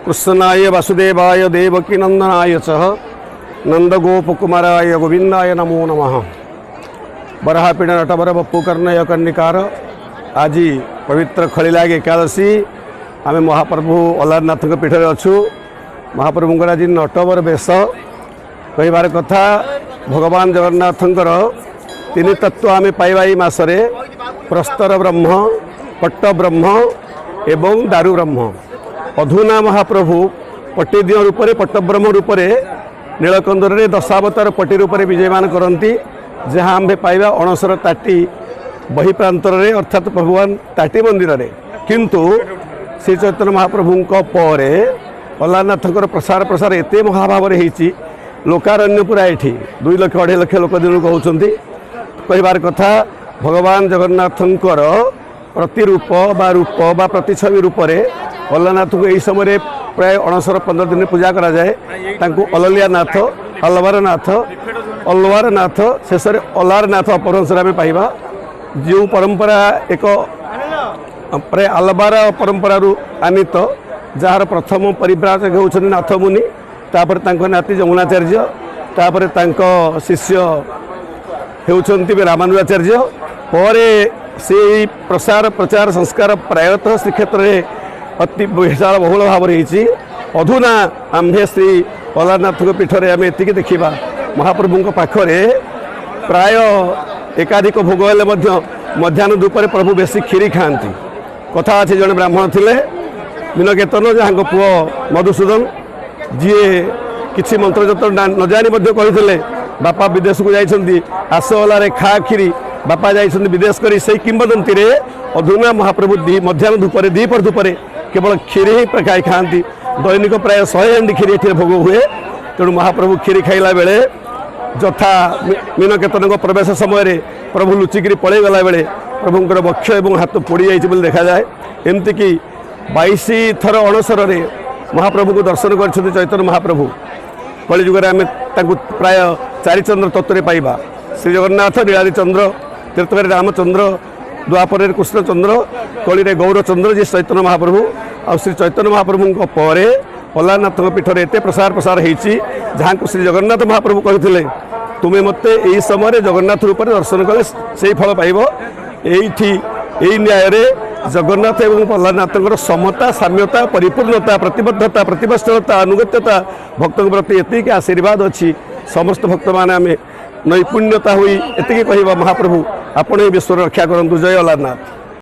କୃଷ୍ଣାୟ ବାସୁଦେବାୟ ଦେବକୀ ନନ୍ଦନାୟ ଚ ନନ୍ଦଗୋପକୁମାରାୟ ଗୋବିନ୍ଦାୟ ନମୋ ନମଃ। ବରାହପୀଠ ନଟବର ବପୁ କର୍ଣ୍ଣୟ କର୍ଣ୍ଣିକାର। ଆଜି ପବିତ୍ର ଖଳିଲାଗ ଏକାଦଶୀ। ଆମେ ମହାପ୍ରଭୁ ଅଲାରନାଥଙ୍କ ପୀଠରେ ଅଛୁ। ମହାପ୍ରଭୁଙ୍କର ଆଜି ନଟବର ବେଶ। କହିବାର କଥା, ଭଗବାନ ଜଗନ୍ନାଥଙ୍କର ତିନି ତତ୍ତ୍ୱ ଆମେ ପାଇବା ଏଇ ମାସରେ: ପ୍ରସ୍ତର ବ୍ରହ୍ମ, ପଟ୍ଟ ବ୍ରହ୍ମ ଏବଂ ଦାରୁ ବ୍ରହ୍ମ। ଅଧୁନା ମହାପ୍ରଭୁ ପଟିଦିଅଁ ରୂପରେ, ପଟ୍ଟବ୍ରହ୍ମ ରୂପରେ ନୀଳକନ୍ଦରରେ ଦଶାବତାର ପଟି ରୂପରେ ବିଜୟମାନ କରନ୍ତି, ଯାହା ଆମ୍ଭେ ପାଇବା ଅଣସର ତାଟି ବହି ପ୍ରାନ୍ତରରେ, ଅର୍ଥାତ୍ ଭଗବାନ ତାଟି ମନ୍ଦିରରେ। କିନ୍ତୁ ଶ୍ରୀ ଚୈତନ୍ୟ ମହାପ୍ରଭୁଙ୍କ ପରେ ଅଲାରନାଥଙ୍କର ପ୍ରସାର ପ୍ରସାର ଏତେ ମହାଭାବରେ ହେଇଛି, ଲୋକାରଣ୍ୟ ପୁରା ଏଠି 2 ଲକ୍ଷ 2.5 ଲକ୍ଷ ଲୋକ ଦିନକୁ ହେଉଛନ୍ତି। କହିବାର କଥା, ଭଗବାନ ଜଗନ୍ନାଥଙ୍କର ପ୍ରତିରୂପ ବା ରୂପ ବା ପ୍ରତିଛବି ରୂପରେ ଅଲାରନାଥଙ୍କୁ ଏହି ସମୟରେ ପ୍ରାୟ ଅଣସର 15 ଦିନ ପୂଜା କରାଯାଏ। ତାଙ୍କୁ ଅଲଲିଆ ନାଥ, ଅଲବାର ନାଥ, ଅଲୱାର ନାଥ, ଶେଷରେ ଅଲାରନାଥ ଅପଭ୍ରଂଶରେ ଆମେ ପାଇବା। ଯେଉଁ ପରମ୍ପରା ଏକ ପ୍ରାୟ ଆଲବାର ପରମ୍ପରାରୁ ଆନିତ, ଯାହାର ପ୍ରଥମ ପରିବ୍ରାଜକ ହେଉଛନ୍ତି ନାଥମୁନି, ତାପରେ ତାଙ୍କ ନାତି ଯମୁନାଚାର୍ଯ୍ୟ, ତାପରେ ତାଙ୍କ ଶିଷ୍ୟ ହେଉଛନ୍ତି ରାମାନୁଜାଚାର୍ଯ୍ୟ। ପରେ ସେଇ ପ୍ରସାର, ପ୍ରଚାର, ସଂସ୍କାର ପ୍ରାୟତଃ ଶ୍ରୀକ୍ଷେତ୍ରରେ ଅତି ବିଶାଳ ବହୁଳ ଭାବରେ ହେଇଛି। ଅଧୁନା ଆମ୍ଭେ ଶ୍ରୀ ଅଲାରନାଥଙ୍କ ପୀଠରେ ଆମେ ଏତିକି ଦେଖିବା, ମହାପ୍ରଭୁଙ୍କ ପାଖରେ ପ୍ରାୟ ଏକାଧିକ ଭୋଗ ହେଲେ ମଧ୍ୟ ମଧ୍ୟାହ୍ନ ଧୂପରେ ପ୍ରଭୁ ବେଶୀ କ୍ଷୀରି ଖାଆନ୍ତି। କଥା ଅଛି, ଜଣେ ବ୍ରାହ୍ମଣ ଥିଲେ ମୀନକେତନ, ଯାହାଙ୍କ ପୁଅ ମଧୁସୂଦନ, ଯିଏ କିଛି ମନ୍ତ୍ରଯନ୍ତ୍ର ନ ଜାଣି ମଧ୍ୟ କହିଥିଲେ, "ବାପା ବିଦେଶକୁ ଯାଇଛନ୍ତି, ଆସ ଅଲାରେ ଖା କ୍ଷୀରି, ବାପା ଯାଇଛନ୍ତି ବିଦେଶ କରି।" ସେଇ କିମ୍ବଦନ୍ତୀରେ ଅଧୁନା ମହାପ୍ରଭୁ ମଧ୍ୟାହ୍ନ ଧୂପରେ, ଦ୍ୱିପହର ଧୂପରେ କେବଳ କ୍ଷୀରି ହିଁ ଖାଇ ଖାଆନ୍ତି। ଦୈନିକ ପ୍ରାୟ 100 ହାଣ୍ଡି କ୍ଷୀରି ଏଥିରେ ଭୋଗ ହୁଏ। ତେଣୁ ମହାପ୍ରଭୁ କ୍ଷୀରି ଖାଇଲା ବେଳେ ଯଥା ମୀନକେତନଙ୍କ ପ୍ରବେଶ ସମୟରେ ପ୍ରଭୁ ଲୁଚିକିରି ପଳେଇ ଗଲା ବେଳେ ପ୍ରଭୁଙ୍କର ବକ୍ଷ ଏବଂ ହାତ ପୋଡ଼ି ଯାଇଛି ବୋଲି ଦେଖାଯାଏ। ଏମିତିକି 22 ଥର ଅଣସରରେ ମହାପ୍ରଭୁଙ୍କୁ ଦର୍ଶନ କରିଛନ୍ତି ଚୈତନ୍ୟ ମହାପ୍ରଭୁ। କଳିଯୁଗରେ ଆମେ ତାଙ୍କୁ ପ୍ରାୟ ଚାରିଚନ୍ଦ୍ର ତତ୍ତ୍ୱରେ ପାଇବା। ଶ୍ରୀ ଜଗନ୍ନାଥ ନୀଳାଦ୍ରି ଚନ୍ଦ୍ର, ତ୍ରେତୟାରେ ରାମଚନ୍ଦ୍ର, ଦ୍ୱାପରରେ କୃଷ୍ଣଚନ୍ଦ୍ର, କଳିରେ ଗୌରଚନ୍ଦ୍ର, ଯିଏ ଚୈତନ୍ୟ ମହାପ୍ରଭୁ। ଆଉ ଶ୍ରୀ ଚୈତନ୍ୟ ମହାପ୍ରଭୁଙ୍କ ପରେ ଅଲାରନାଥଙ୍କ ପୀଠରେ ଏତେ ପ୍ରସାର ପ୍ରସାର ହେଇଛି, ଯାହାଙ୍କୁ ଶ୍ରୀ ଜଗନ୍ନାଥ ମହାପ୍ରଭୁ କହିଥିଲେ, "ତୁମେ ମୋତେ ଏହି ସମୟରେ ଜଗନ୍ନାଥ ରୂପରେ ଦର୍ଶନ କଲେ ସେଇ ଫଳ ପାଇବ।" ଏଇଠି ଏଇ ନ୍ୟାୟରେ ଜଗନ୍ନାଥ ଏବଂ ଅଲାରନାଥଙ୍କର ସମତା, ସାମ୍ୟତା, ପରିପୂର୍ଣ୍ଣତା, ପ୍ରତିବଦ୍ଧତା, ପ୍ରତିବତ୍ସଳତା, ଆନୁଗତ୍ୟତା, ଭକ୍ତଙ୍କ ପ୍ରତି ଏତିକି ଆଶୀର୍ବାଦ ଅଛି। ସମସ୍ତ ଭକ୍ତମାନେ ଆମେ ନୈପୁଣ୍ୟତା ହୋଇ ଏତିକି କହିବା, ମହାପ୍ରଭୁ ଆପଣ ଏହି ବିଶ୍ୱର ରକ୍ଷା କରନ୍ତୁ। ଜୟ ଅଲାରନାଥ।